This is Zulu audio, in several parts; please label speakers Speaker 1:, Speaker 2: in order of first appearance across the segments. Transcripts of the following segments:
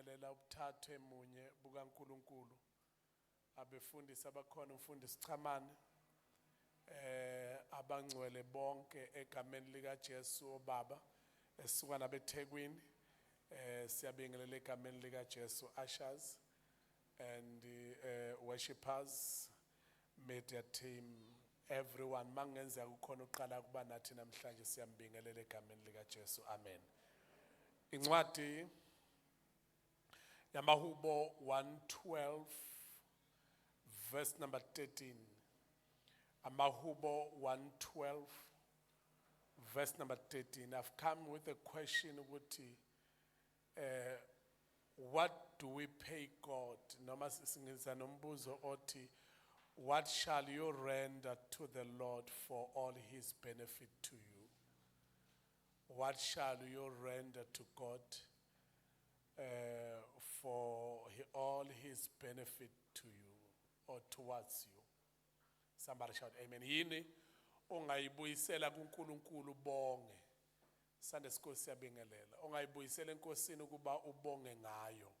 Speaker 1: Siyabingelela ubuthathu emunye bukaNkuluNkulu. Abefundisi abakhona, umfundisi Chamane, abangcwele bonke egameni lika Jesu obaba esuka nabeThekwini, siyabingelela egameni lika Jesu, ushers and worshipers, media team, everyone. Mangenzeka kukhona uqala kuba nathi namhlanje, siyambingelela egameni lika Jesu. Amen. Incwadi yamaHubo 112 verse number 13. AmaHubo 112 verse number 13. I've come with a question ukuthi what do we pay God? Noma singiza nombuzo othi, what shall you render to the Lord for all his benefit to you? What shall you render to God for all his benefit to you or towards you? Somebody shout amen. Yini ongayibuyisela kuNkulunkulu bonge? Sunday school, siyabingelela. Ongayibuyisela eNkosini ukuba ubonge ngayo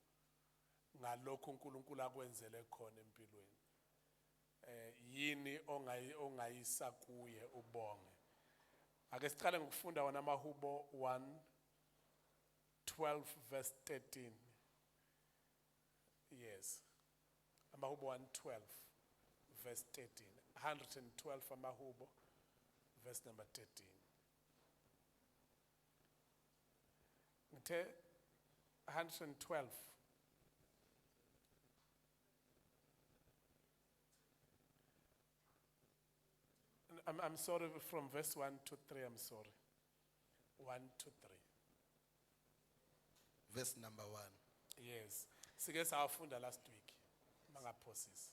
Speaker 1: ngalokho uNkulunkulu akwenzele khona empilweni. Yini ongayisa kuye ubonge? Ake siqale ngokufunda wona amaHubo 1:12 verse 13. Yes. AmaHubo 112 verse 13. 112 amaHubo verse number 13. Ngithe 112. I'm sorry, from verse 1 to 3, I'm sorry. 1 to 3.
Speaker 2: Verse number 1.
Speaker 1: Yes. Sike sawafunda last week. Mangaphosisi.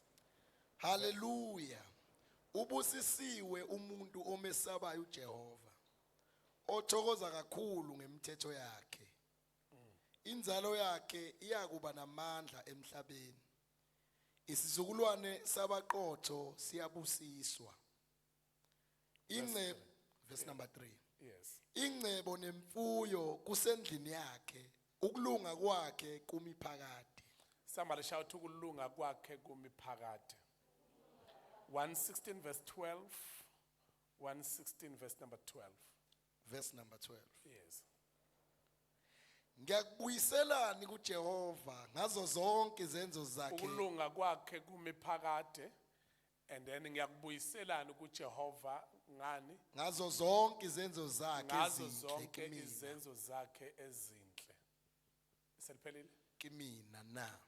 Speaker 2: Hallelujah. Ubusisiwe umuntu omesabayo uJehova, othokoza kakhulu ngemithetho yakhe. Inzalo yakhe iyakuba namandla emhlabeni. Isizukulwane sabaqotho siyabusiswa. Ingcebo, verse number 3.
Speaker 1: Yes.
Speaker 2: Ingcebo nemfuyo kusendlini yakhe, ukulunga kwakhe kumi phakade.
Speaker 1: Somebody shout, ukulunga kwakhe kumi phakade. 116 verse 12. 116 verse number 12.
Speaker 2: Verse number 12.
Speaker 1: Yes.
Speaker 2: Ngiyakubuyiselani kuJehova ngazo zonke izenzo zakhe?
Speaker 1: Ukulunga kwakhe kumi phakade, and then ngiyakubuyiselani kuJehova ngani?
Speaker 2: Ngazo zonke izenzo zakhe
Speaker 1: Ngazo
Speaker 2: ezinhle
Speaker 1: zonke
Speaker 2: kimina.
Speaker 1: izenzo zakhe ezinhle. Seliphelile?
Speaker 2: Kimina na.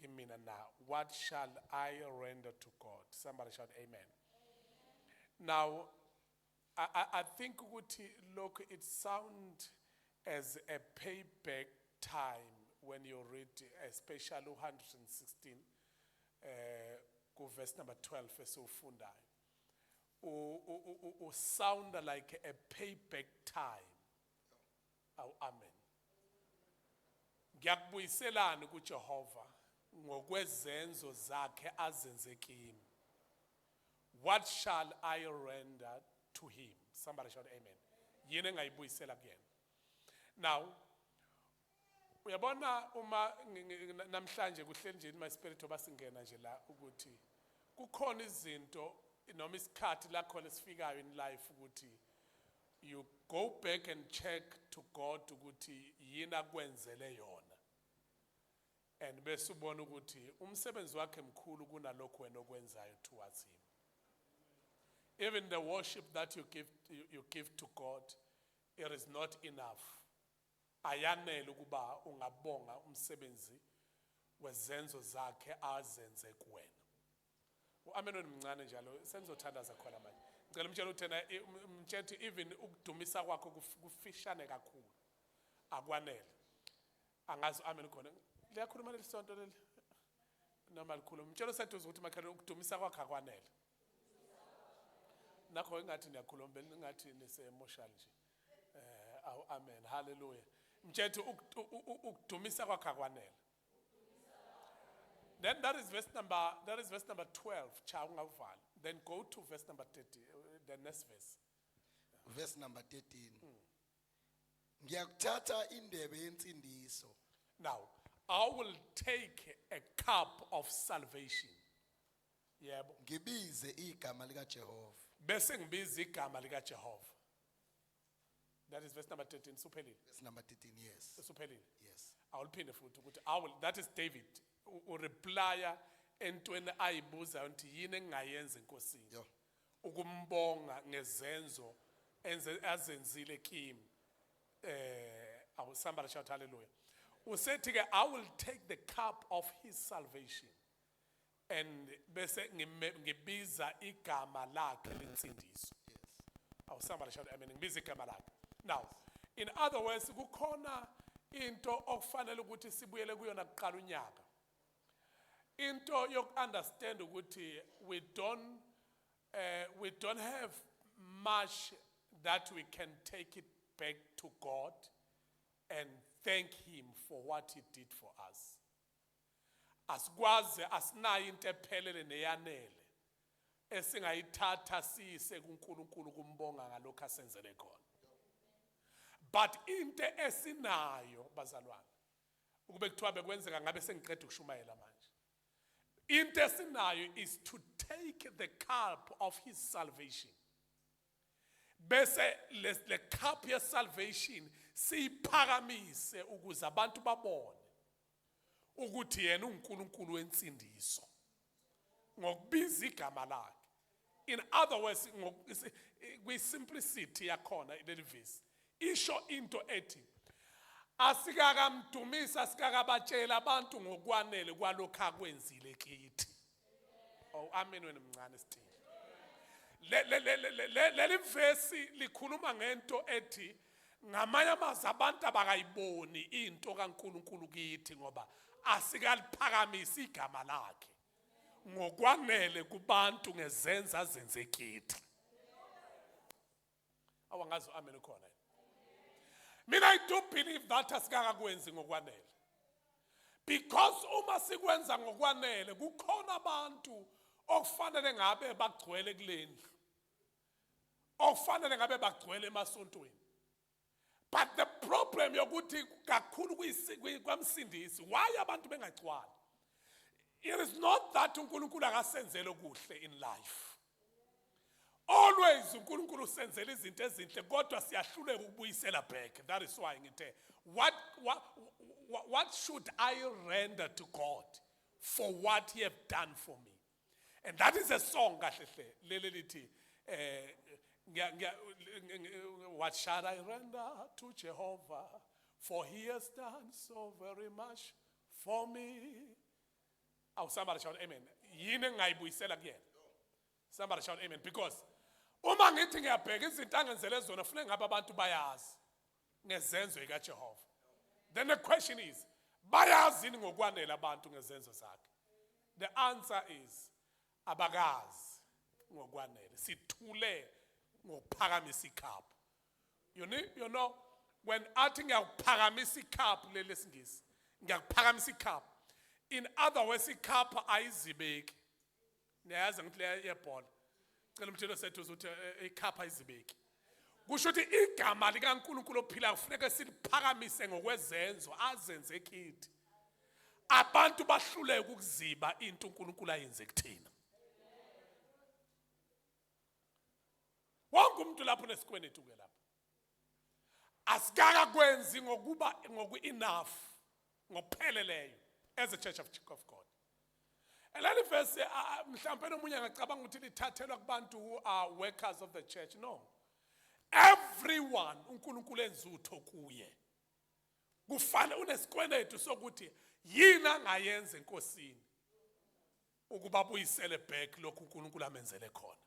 Speaker 1: Kimina na. What shall I render to God? Somebody shout amen. Now I think ukuthi look, it sound as a payback time when you read especially 116 ku verse number 12 esiwufundayo. U sound like a payback time. Aw, amen. Ngiyakubuyiselani kuJehova ngokwezenzo zakhe azenze kimi? What shall I render to him? Somebody shout amen. Yini engayibuyisela kuyena? Now uyabona uma namhlanje kuhleli nje in my spirit oba singena nje la ukuthi kukhona izinto noma isikhathi la khona esifikayo in life ukuthi you go back and check to God ukuthi yini akwenzele yona, and bese ubona ukuthi umsebenzi wakhe mkhulu kunalokho wena okwenzayo towards him. Even the worship that you give to God, it is not enough. Ayanele ukuba ungabonga umsebenzi wezenzo zakhe azenze kuwena. Uamen wena mncane njalo, senizothandaza khona manje. Ngicela umtshele ukuthi yena, umtshele ukuthi even ukudumisa kwakho kufishane kakhulu. Akwanele. Angazi amen khona. Liyakhuluma leli sonto leli. Noma likhuluma. Umtshele oseduze ukuthi makhelwane ukudumisa kwakhe akwanele. Nakho ingathi niyakhuluma, bengathi nise-emotional nje. Awu amen. Hallelujah. Mtshele ukuthi ukudumisa kwakhe akwanele. Then that is verse number 12. Cha ungavali. Then go to verse number 30, the next verse.
Speaker 2: Verse number 13. Ngiyakuthatha indebe yensindiso.
Speaker 1: Now, I will take a cup of salvation. Yebo.
Speaker 2: Ngibize igama likaJehova.
Speaker 1: Bese ngibiza igama likaJehova. That is verse number 13. Suphelile.
Speaker 2: Verse number 13, yes.
Speaker 1: Suphelile.
Speaker 2: Yes.
Speaker 1: Awuliphinde futhi ukuthi I will, that is David ureplya entweni ayibuzayo ukuthi yini engingayenza enkosini.
Speaker 2: Yo.
Speaker 1: Ukumbonga ngezenzo azenzile kimi. Awu, somebody shout hallelujah. Usethi ke, I will take the cup of his salvation and bese ngibiza igama lakhe lensindiso.
Speaker 2: Yes.
Speaker 1: Awu, somebody shout amen. Ngibiza igama lakhe. Now, in other words, kukhona into okufanele ukuthi sibuyele kuyona kuqala unyaka. Into yoku-understand ukuthi we don't have much that we can take it back to God and thank him for what he did for us. Asikwazi, asinayo into ephelele neyanele esingayithatha siyise kuNkulunkulu kumbonga ngalokho asenzele khona. But into esinayo bazalwane, ukube kuthiwa bekwenzeka ngabe sengiqeda ukushumayela manje. Into esinayo is to take the cup of his salvation. Bese le cup ye salvation siyiphakamise ukuze abantu babone ukuthi yena uNkulunkulu wensindiso ngokubiza igama lakhe. In other words, kwi simplicity yakhona leli verse isho into ethi asikakamdumisa, asikakabatshela abantu ngokwanele kwalokho akwenzile kithi. Oh, amen wena mncane sithini. Leli verse likhuluma ngento ethi ngamanye amazwi abantu abakayiboni into kaNkulunkulu kithi ngoba asikaliphakamisi igama lakhe ngokwanele kubantu ngezenzo azenze kithi. Awangazi amen khona. Mina I do believe that asikakakwenzi ngokwanele. Because uma sikwenza ngokwanele kukhona abantu okufanele ngabe bagcwele kulendlu. Okufanele ngabe bagcwele emasontweni. But the problem yokuthi kakhulu kwamsindisi, why abantu bengagcwali? It is not that uNkulunkulu akasenzele kuhle in life. Always uNkulunkulu usenzela izinto ezinhle kodwa siyahluleka ukubuyisela back. That is why ngithe what should I render to God for what he have done for me? And that is a song kahle hle leli lithi what shall I render to Jehovah, for he has done so very much for me. Awu, somebody shout amen. Yini engingayibuyisela kuyena? Somebody shout amen. Because uma ngithi ngiyabheka izinto angenzele zona, kufuneka ngabe abantu bayazi ngezenzo zikaJehova. Then the question is, bayazi yini ngokwanele abantu ngezenzo zakhe? The answer is abakazi ngokwanele. Sithule ngokuphakamisa ikhaphu. You need, you know, when athi ngiyakuphakamisa ikhaphu leli lesingisi, ngiyakuphakamisa ikhaphu. In other words, ikhaphu ayizibeki. Niyayazi ngithi le yebhola. Cela umtshelo sethu ukuthi ikhaphu ayizibeki. Kusho ukuthi igama likaNkulunkulu ophilayo kufuneka siliphakamise ngokwezenzo azenze kithi. Abantu bahluleke ukuziba into uNkulunkulu ayenze kuthina. Wonke umuntu lapho unesikwenetu ke lapho. Asikakakwenzi ngokuba ngoku enough ngokupheleleyo as a church of God. And leli verse mhlawumbe nomunye angacabanga ukuthi lithathelwa kubantu who are workers of the church. No. Everyone uNkulunkulu enza utho kuye. Kufana unesikwenetu sokuthi yini angayenza enkosini ukuba buyisele back lokhu uNkulunkulu amenzele khona.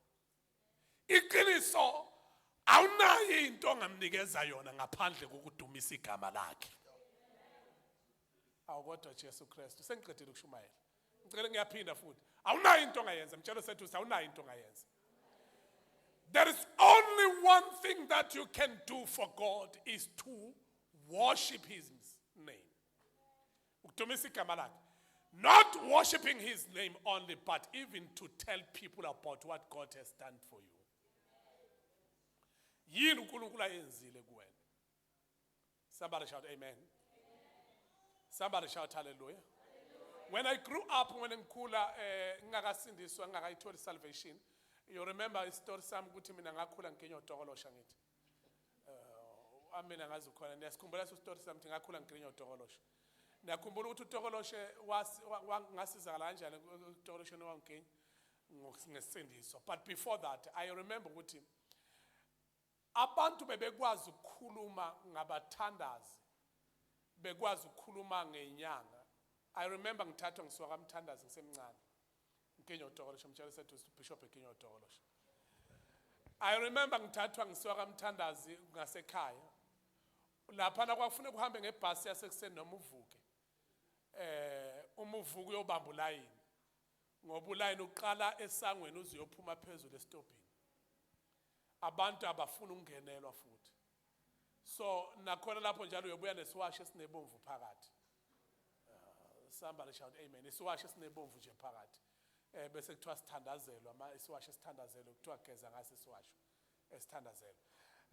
Speaker 1: Iqiniso awunayo into ongamnikeza yona ngaphandle kokudumisa igama lakhe. Awu kodwa Jesu Kristu, sengiqedile ukushumayela. Ngicela ngiyaphinda futhi. Awunayo into ongayenza, mtshelo sethu awunayo into ongayenza. There is only one thing that you can do for God is to worship his name. Ukudumisa igama lakhe. Not worshiping his name only, but even to tell people about what God has done for you. Yini uNkulunkulu ayenzile kuwena? Somebody shout amen. Somebody shout hallelujah. When I grew up, when ngikhula ngingakasindiswa, ngingakayitholi salvation, you remember istory sami ukuthi mina ngakhula ngiginya utokolosha ngithi. Amina ngazi khona niyasikhumbula leso story sami ukuthi ngakhula ngiginya utokolosha. Niyakhumbula ukuthi utokoloshe ngasizakala kanjani utokolosheni wangiginya ngesindiso. But before that, I remember ukuthi abantu bebekwazi ukukhuluma ngabathandazi, bekwazi ukukhuluma ngenyanga. I remember ngithathwa ngisuka kamthandazi ngisemncane, ngiginya utokoloshe, mtshela seduze bishop eginya utokoloshe. I remember ngithathwa ngisuka kamthandazi ngasekhaya laphana, kwakufuneka uhambe ngebhasi yasekuseni noma uvuke, uma uvuka uyobamba ulayini, ngoba ulayini uqala esangweni uze uyophuma phezulu esitobhini. Abantu abafuna ukungenelwa futhi, so nakhona lapho njalo uyobuya nesiwasho esinebomvu phakathi. Somebody shout amen. Isiwasho esinebomvu nje phakathi, bese kuthiwa sithandazelwa, ma isiwasho esithandazelwe, kuthiwa geza ngaso isiwasho esithandazelwe.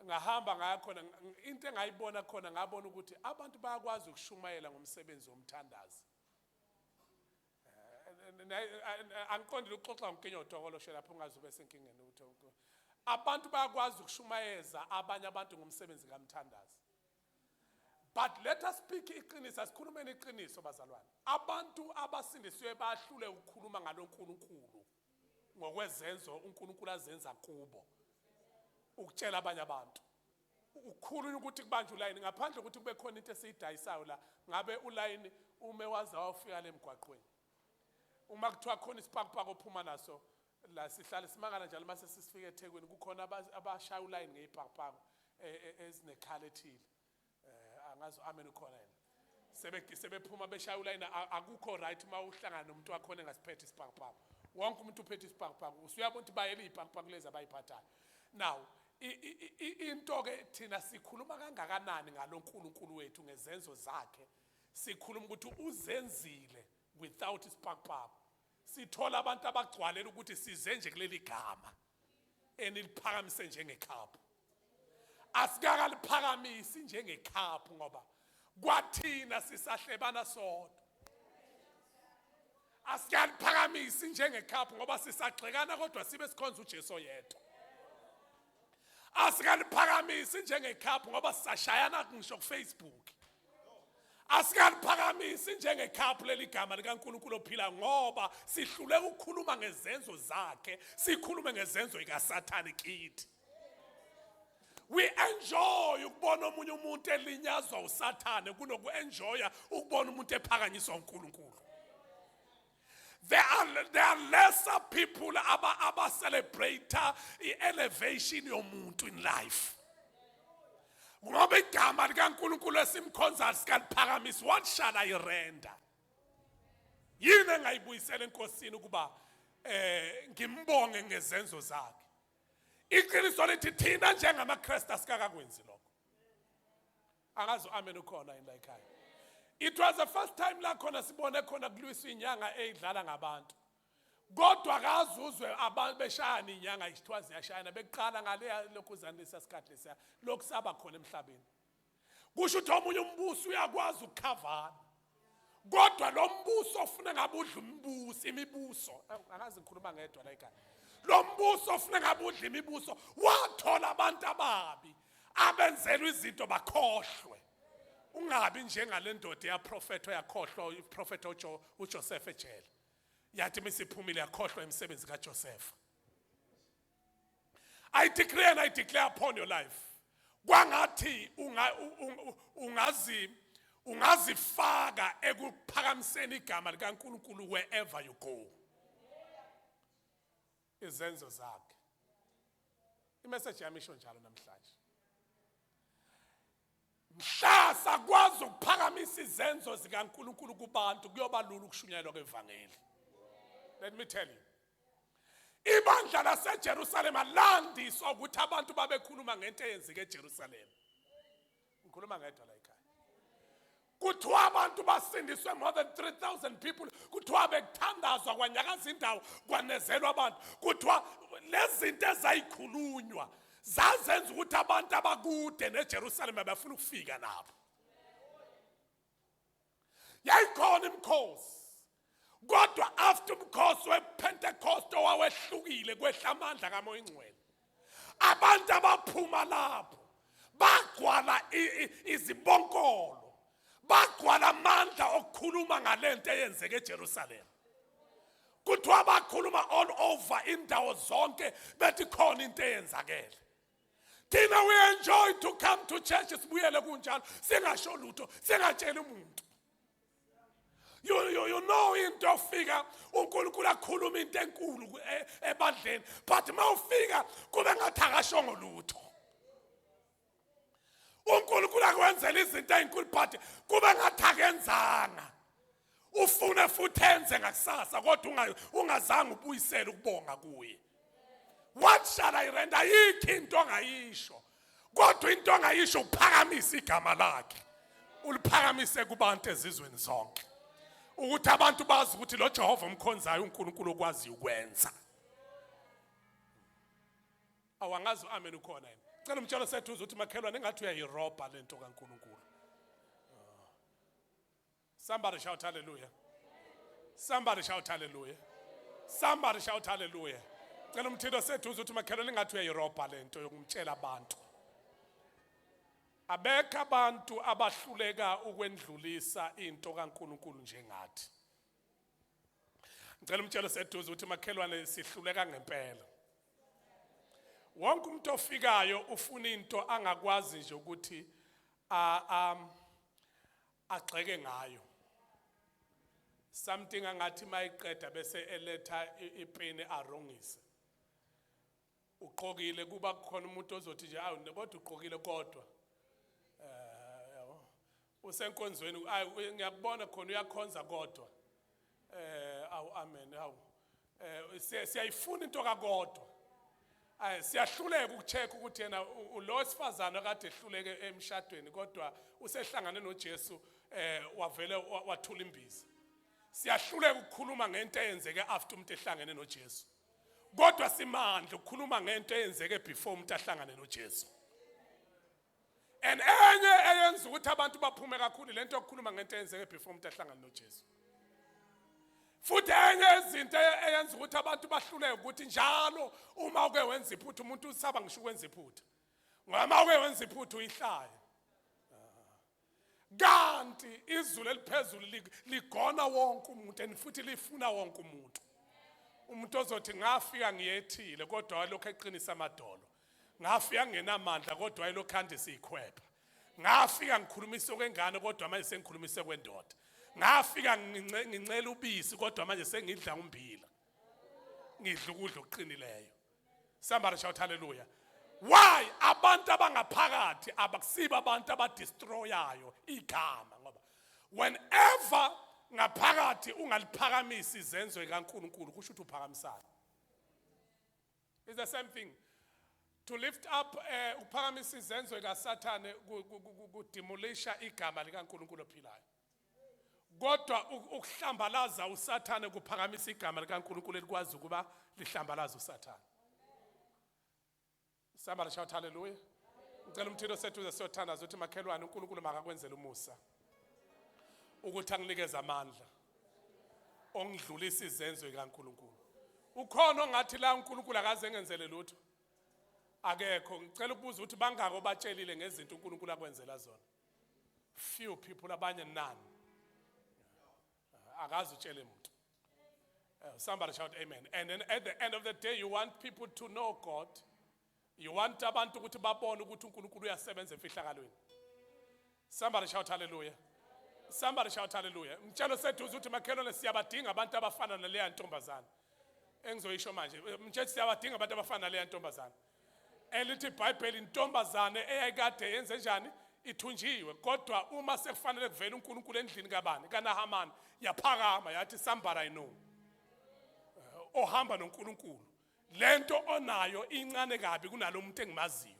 Speaker 1: Ngahamba ngaya khona, into engayibona khona, ngabona ukuthi abantu bayakwazi ukushumayela ngomsebenzi womthandazi. Angiqondile ukuxoxa ngonkinyo otokoloshe lapho, ungaze ube senkingeni ukuthi abantu bayakwazi ukushumayeza abanye abantu ngomsebenzi kamthandazi. But let us speak iqiniso, asikhulumeni iqiniso bazalwane. Abantu abasindisiwe bahlule ukukhuluma ngalo nkulunkulu ngokwezenzo uNkulunkulu azenza kubo, ukutshela abanye abantu, ukukhulunywa ukuthi kubanjwe ulayini ngaphandle kokuthi kube khona into esiyidayisayo la. Ngabe ulayini ume waze wawufika le emgwaqweni. Uma kuthiwa khona isipakupaki ophuma naso la, sihlale simangala njalo mase sisifika eThekwini, kukhona abashaya ulayini ngeyipakupaki ezinekhala ethile. Angazi amen ukhona yena. Sebephuma beshaya ulayini, akukho right uma uhlangana nomuntu wakhona engasiphethe isipakupaki. Wonke umuntu uphethe isipakupaki, usuyabona ukuthi bayele iy'pakupaki lezi abayiphathayo. Now into ke thina sikhuluma kangakanani ngalo nkulunkulu wethu ngezenzo zakhe? Sikhuluma ukuthi uzenzile without isipakupaki. Sithola abantu abagcwalela ukuthi size nje kuleli gama eniliphakamise njengekhaphu. Asikakaliphakamisi njengekhaphu ngoba kwathina sisahlebana sodwa. Asikaliphakamisi njengekhaphu ngoba sisagxekana, kodwa sibe sikhonza uJesu oyedwa. Asikaliphakamisi njengekhaphu ngoba sisashayana ngisho kuFacebook. Asikaliphakamisi njengekhaphu leli gama likaNkulunkulu ophila ngoba sihluleka ukukhuluma ngezenzo zakhe, sikhulume ngezenzo zikaSathane kithi. We enjoy ukubona omunye umuntu elinyazwa uSathane kunoku-enjoya ukubona umuntu ephakanyiswa uNkulunkulu. There are lesser people aba celebrate i-elevation yomuntu in life. Ngoba igama likaNkulunkulu esimkhonzayo sikaliphakamisa, what shall I render? Yini engayibuyisela enkosini ukuba ngimbonge ngezenzo zakhe? Iqiniso lithi thina njengamaKristu asikakakwenzi lokho. Angazi amen ukhona yini la ekhaya. It was the first time la khona sibone khona kulwiswa inyanga eyidlala ngabantu, kodwa akaze uzwe abantu beshayana inyanga isithiwa ziyashayana bekuqala ngale lokhuzana lesiya sikhathi lesiya lokhu saba khona emhlabeni. Kusho ukuthi omunye umbuso uyakwazi ukukhavana, kodwa lo mbuso ofuna ngabe udla umbuso imibuso, angazi ngikhuluma ngedwa la ekhaya, lo mbuso ofuna ngabe udla imibuso wathola abantu ababi abenzelwa izinto bakhohlwe. Ungabi njengale ndoda yaprofetha yakhohlwa uprofetha uJoseph ejele, yathi misiphumile yakhohlwa imisebenzi kaJoseph. I decree and I declare upon your life, kwangathi ungazifaka ekuphakamiseni igama likaNkulunkulu wherever you go. Izenzo zakhe. Imessage yami isho njalo namhlanje. Mhla sakwazi ukuphakamisa izenzo zikaNkulunkulu kubantu, kuyoba lula ukushunyayelwa kwevangeli. Let me tell you. Ibandla laseJerusalema landiswa ukuthi abantu babekhuluma ngento eyenzeke eJerusalema. Ngikhuluma ngedwa la ekhaya. Kuthiwa abantu basindiswe, more than 3000 people. Kuthiwa bekuthandazwa kwanyakaza indawo, kwanezelwa abantu. Kuthiwa lezi zinto ezayikhulunywa zazenza ukuthi abantu abakude neJerusalema bafuna ukufika lapho. Yayikhona imikhosi. Kodwa after umkhosi wePentecost owawehlukile kwehla amandla kaMoya Ingcwele. Abantu abaphuma lapho bagcwala izibonkolo. Bagcwala amandla okukhuluma ngalento eyenzeke eJerusalem. Kuthiwa bakhuluma all over indawo zonke bethi khona into eyenzakele. Thina we enjoy to come to church sibuyele kunjalo singasho lutho singatsheli umuntu. You know into ofika uNkulunkulu akhuluma into enkulu ebandleni but mawufika kube ngathi akashongo lutho. uNkulunkulu akwenzela izinto ezinkulu but kube ngathi akenzanga. Ufune futhi enze ngakusasa kodwa ungazange ubuyisele ukubonga kuye. What shall I render? Ayikho into ongayisho. Kodwa into ongayisho uphakamisa igama lakhe. Uliphakamise kubantu ezizweni zonke. Ukuthi abantu bazi ukuthi lo Jehova umkhonzayo uNkulunkulu okwaziyo ukwenza. Awangazi amen ukhona yini? Cela umtshelo sethuze ukuthi makhelwane engathi uyayirobha lento kaNkulunkulu. Somebody shout hallelujah. Somebody shout hallelujah. Somebody shout hallelujah. Cela umthinto sethuze ukuthi makhelwane engathi uyayirobha lento yokumtshela abantu. Abekho abantu abahluleka ukwendlulisa into kaNkulunkulu njengathi. Ngicela umtshelo seduze ukuthi makhelwane sihluleka ngempela. Wonke umuntu ofikayo ufuna into angakwazi nje ukuthi agxeke ngayo. Something angathi mayiqeda bese eletha ipeni arongise. Uqokile kuba kukhona umuntu ozothi nje awu kodwa uqokile kodwa. Yabo. Usenkonzweni ayi ngiyakubona khona uyakhonza kodwa. Awu amen awu. Siyayifuna into kakodwa. Ay siyahluleka ukucheck ukuthi yena lo wesifazane akade ehluleke emshadweni kodwa usehlangane noJesu wavele wathula imbiza. Siyahluleka ukukhuluma ngento eyenzeke after umuntu ehlangene noJesu. Kodwa simandla ukukhuluma ngento eyenzeke before umuntu ahlangane noJesu. And enye eyenza ukuthi abantu baphume kakhulu lento yokukhuluma ngento eyenzeke before umuntu ahlangane noJesu. Futhi enye izinto eyenza ukuthi abantu bahluleke ukuthi njalo uma uke wenza iphutha umuntu usaba ngisho ukwenza iphutha. Ngoba uma uke wenza iphutha uyihlaya. Kanti izulu eliphezulu ligona wonke umuntu and futhi lifuna wonke umuntu. Umuntu ozothi ngafika ngiyethile kodwa walokhu eqinisa amadolo. Ngafika ngingenamandla kodwa wayelokhu andisa ikhwepha. Ngafika ngikhulumisa okwengane kodwa manje sengikhulumisa kwendoda. Ngafika ngincela ubisi kodwa manje sengidla umbila. Ngidla ukudla okuqinileyo. Somebody shout hallelujah. Why abantu abangaphakathi abakusiba abantu abadestroyayo igama ngoba whenever ngaphakathi ungaliphakamisi izenzo kaNkuluNkulu kusho ukuthi uphakamisana. It's the same thing. To lift up uphakamisa izenzo kaSathane kudemolisha igama likaNkuluNkulu ophilayo. Kodwa ukuhlambalaza uSathane kuphakamisa igama likaNkuluNkulu elikwazi ukuba lihlambalaze uSathane. Somebody shout hallelujah. Ngicela umthinto sethuze siyothandaza ukuthi makhelwane uNkulunkulu makakwenzele umusa. Ukuthi anginikeze amandla ongidlulisa izenzo zikaNkulunkulu. Ukhona ongathi la uNkulunkulu akaze engenzele lutho. Akekho. Ngicela ukubuza ukuthi bangako batshelile ngezinto uNkulunkulu akwenzela zona. Few people, abanye none. Akaze utshele umuntu. Somebody shout amen. And then at the end of the day you want people to know God. You want abantu ukuthi babone ukuthi uNkulunkulu uyasebenza emfihlakalweni. Somebody shout hallelujah. Somebody shout hallelujah. Ngitshela seduze ukuthi makhelwane siyabadinga abantu abafana naleya ntombazana. Engizoyisho manje. Mtshela siyabadinga abantu abafana naleya ntombazana. Elithi iBhayibheli intombazane eyayikade yenze njani? Ithunjiwe. Kodwa uma sekufanele kuvele uNkulunkulu endlini kabani? KaNahamani, yaphakama yathi somebody I know. Ohamba noNkulunkulu. Lento onayo incane kabi kunalomuntu engimaziyo.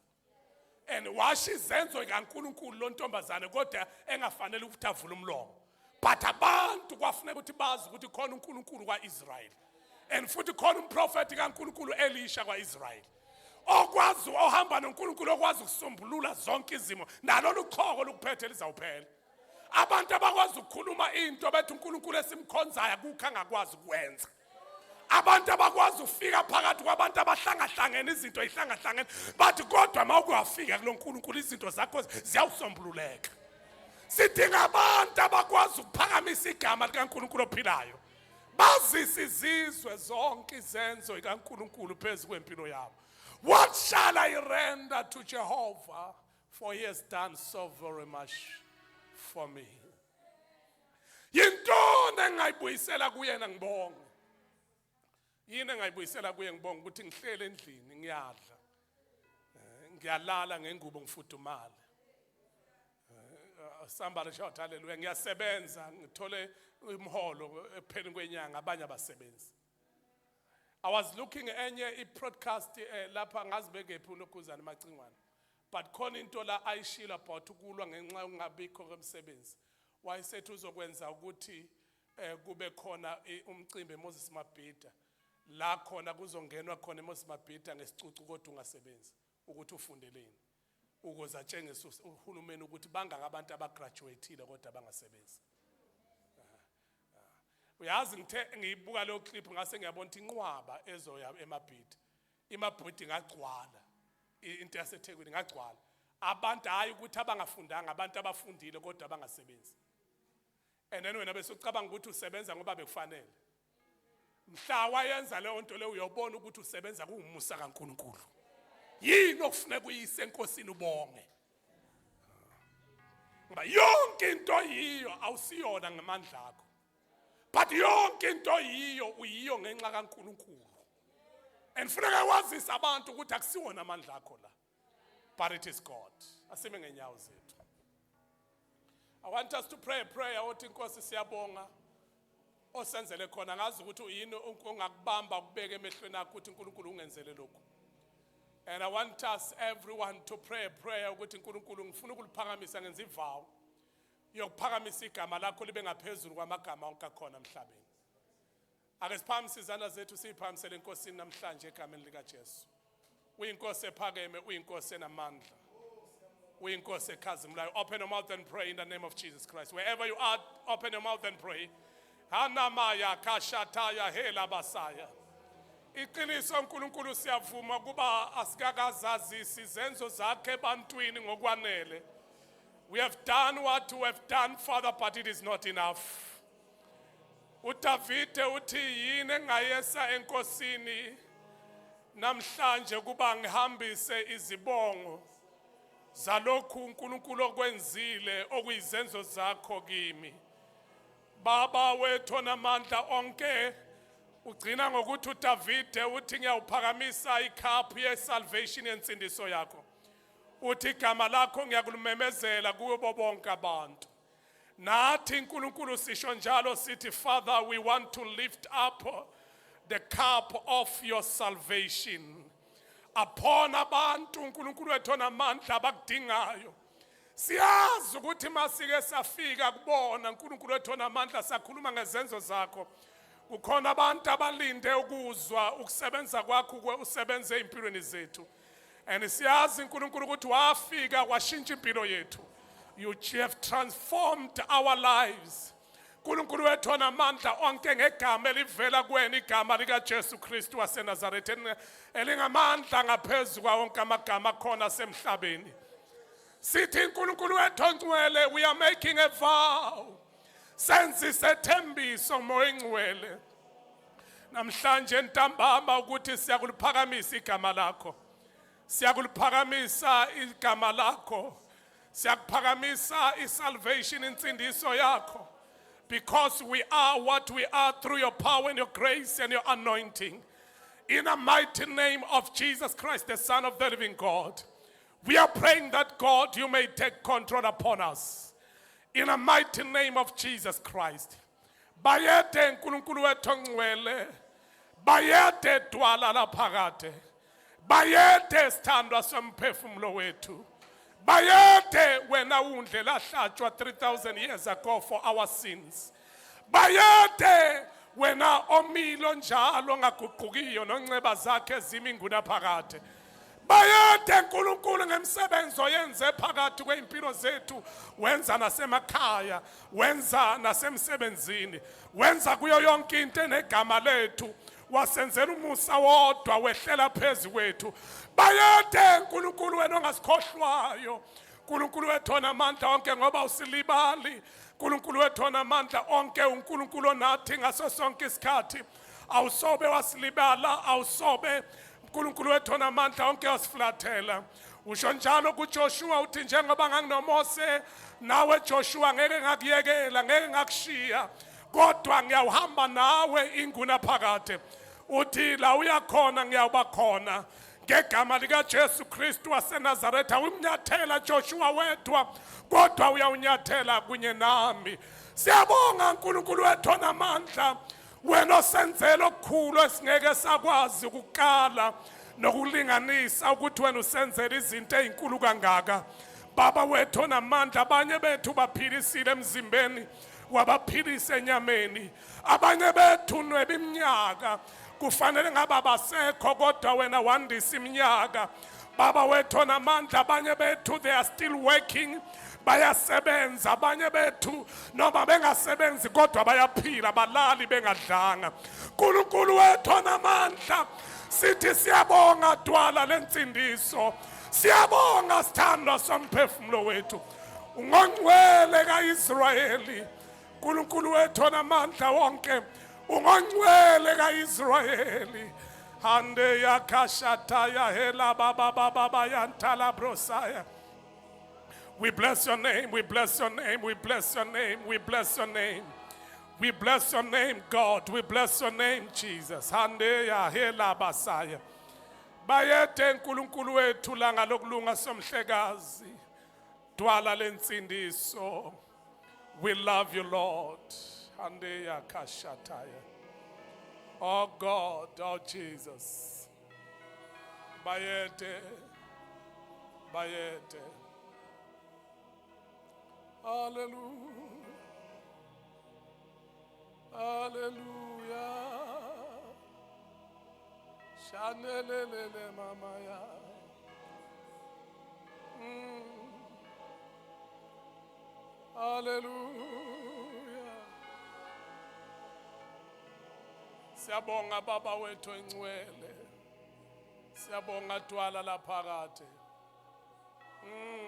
Speaker 1: And washo izenzo kaNkulunkulu lo ntombazane kodwa engafanele ukuthi avule umlomo. But abantu kwafuneka ukuthi bazi ukuthi khona uNkulunkulu kwaIsrael. And futhi khona umprofeti kaNkulunkulu Elisha kwaIsrael. Okwazi ohamba noNkulunkulu okwazi ukusombulula zonke izimo nalolu choko lokuphethe lizawuphela. Abantu abakwazi ukukhuluma into bethi uNkulunkulu esimkhonzayo akukho angakwazi ukwenza. Abantu abakwazi ukufika phakathi kwabantu abahlangahlangene, izinto ihlangahlangene, bathi kodwa uma ukuyafika kulo nkulunkulu izinto zakho ziyawusombululeka. Sidinga abantu abakwazi ukuphakamisa igama likaNkulunkulu ophilayo, bazise izizwe zonke izenzo ikaNkulunkulu phezu kwempilo yabo. What shall I render to Jehovah, for he has done so very much for me? Yintoni engingayibuyisela kuyena ngibonge? Yini engayibuyisela kuye ngibonge ukuthi ngihlele endlini ngiyadla, ngiyalala ngengubo ngifudumale? Somebody shout hallelujah. Ngiyasebenza, ngithole imholo ekupheleni kwenyanga, abanye abasebenzi. I was looking enye i-broadcast lapha, ngazi bekephi ulokhuzana Macingwane, but khona into la ayishilo about ukulwa ngenxa yokungabikho kwemisebenzi. Wayesethi uzokwenza ukuthi kube khona umcimbi eMoses Mabhida, la khona kuzongenwa khona eMoses Mabhida ngesicucu kodwa ungasebenzi, ukuthi ufundeleni, ukuze atshengise uhulumeni ukuthi bangaka abantu abagraduateile kodwa bangasebenzi. Uyazi, ngithe ngiyibuka leyo clip, ngase ngiyabona ukuthi inqwaba ezoya eMabhida, iMabhida ingagcwala, into yaseThekwini ingagcwala abantu, hayi ukuthi abangafundanga, abantu abafundile kodwa abangasebenzi. And then wena bese ucabanga ukuthi usebenza ngoba bekufanele. Mhla wayenza leyo nto leyo, uyobona ukuthi usebenza kuwumusa kaNkulunkulu. Yini okufuneka uyise enkosini ubonge? Ngoba yonke into yiyo awusiyona ngamandla akho, but yonke into yiyo uyiyo ngenxa kaNkulunkulu. And funeka wazise abantu ukuthi akusiwona amandla akho la, but it is God. Asime ngenyawo zethu. I want us to pray a prayer othi, "Inkosi, siyabonga osenzele khona." Ngazi ukuthi yini ongakubamba ukubeka emehlweni akho ukuthi uNkulunkulu ungenzele lokhu. And I want us everyone to pray a prayer ukuthi, "uNkulunkulu, ngifuna ukuliphakamisa, ngenza ivow yokuphakamisa igama lakho libe ngaphezulu kwamagama onke akhona emhlabeni." Ake siphakamise izandla zethu, siyiphakamisele enkosini namhlanje egameni likaJesu. Uyinkosi ephakeme, uyinkosi enamandla, uyinkosi ekhazimulayo. Open your mouth and pray in the name of Jesus Christ. Wherever you are, open your mouth and pray. Hanamaya kashataya hela basaya. Iqiniso, uNkulunkulu, siyavuma kuba asikakazazisi izenzo zakhe ebantwini ngokwanele. We have done what we have done, Father, but it is not enough. uDavide uthi, "Yini engayesa enkosini namhlanje kuba ngihambise izibongo zalokhu uNkulunkulu okwenzile, okuyizenzo zakho kimi?" Baba wethu onamandla onke, ugcina ngokuthi uDavide uthi, "Ngiyawuphakamisa icup ye-salvation, yensindiso yakho." Uthi, "Igama lakho ngiyakulimemezela kubo bonke abantu." Nathi, uNkulunkulu, sisho njalo, sithi, "Father, we want to lift up the cup of your salvation upon abantu, uNkulunkulu wethu onamandla, abakudingayo." Siyazi ukuthi masike safika kubona, uNkulunkulu wethu onamandla, sakhuluma ngezenzo zakho, kukhona abantu abalinde ukuzwa ukusebenza kwakho usebenze empilweni zethu. And siyazi, uNkulunkulu, ukuthi wafika washintsha impilo yethu. You have transformed our lives, uNkulunkulu wethu onamandla onke, ngegama elivela kuwena, igama likaJesu Kristu waseNazaretha, elingamandla ngaphezu kwawo wonke amagama akhona asemhlabeni. Sithi, uNkulunkulu wethu ongcwele, we are making a vow, senze isethembiso, Moya Ingcwele, namhlanje ntambama ukuthi siyakuliphakamisa igama lakho, siyakuliphakamisa igama lakho, siyakuphakamisa isalvation, insindiso yakho, because we are what we are through your power and your grace and your anointing. In the mighty name of Jesus Christ, the Son of the living God, we are praying that, God, you may take control upon us. In the mighty name of Jesus Christ. Bayede, Nkulunkulu wethu ongcwele. Bayede, dwala laphakade. Bayede, sithandwa somphefumulo wethu. Bayede, wena wundlu lahlatshwa 3000 years ago for our sins. Bayede, wena omilo njalo ongaguqukiyo nonceba zakhe zimi ngunaphakade. Bayede uNkulunkulu ngemsebenzi oyenze phakathi kweimpilo zethu, wenza nasemakhaya, wenza nasemsebenzini, wenza kuyo yonke into enegama lethu. Wasenzela umusa wodwa wehlela phezu kwethu. Bayede uNkulunkulu wena ongasikhohlwayo. uNkulunkulu wethu onamandla onke, ngoba usilibali. uNkulunkulu wethu onamandla onke, uNkulunkulu onathi ngaso sonke isikhathi. Awusobe wasilibala, awusobe uNkulunkulu wethu onamandla onke wasiflathela. Usho njalo kuJoshua uthi njengoba nganginomose nawe Joshua, ngeke ngakuyekela, ngeke ngakushiya, kodwa ngiyawuhamba nawe inguna phakade. Uthi la uyakhona ngiyawuba khona. Ngegama likaJesu Kristu waseNazaretha, umnyathela Joshua wedwa, kodwa uyawunyathela kunye nami. Siyabonga uNkulunkulu wethu onamandla, wena osenzela okukhulu esingeke sakwazi ukukala nokulinganisa ukuthi wena usenzela izinto ezinkulu kangaka. Baba wethu onamandla, abanye bethu baphilisile emzimbeni, wabaphilisa enyameni. Abanye bethu nweba iminyaka, kufanele ngaba basekho, kodwa wena wandisa iminyaka. Baba wethu onamandla, abanye bethu they are still working, bayasebenza. Abanye bethu noma bengasebenzi kodwa bayaphila, balali bengadlanga. Nkulunkulu wethu onamandla, sithi siyabonga dwala lensindiso, siyabonga sithandwa somphefumulo wethu, ungongcwele kaIsrayeli. Nkulunkulu wethu onamandla wonke, ungongcwele kaIsrayeli. Hande yakashataya hela baba baba bayantala brosaya. We bless your name, we bless your name, we bless your name, we bless your name. We bless your name, God. We bless your name, Jesus. Hande ya hela basaya. Bayede uNkulunkulu wethu, langa lokulunga somhlekazi. Dwala lensindiso. We love you, Lord. Hande ya kashataya. Oh God, oh Jesus. Bayede. Bayede. Hallelujah. Hallelujah. Shanelelele mama ya. Hallelujah. Siyabonga baba wethu engcwele. Siyabonga dwala laphakade.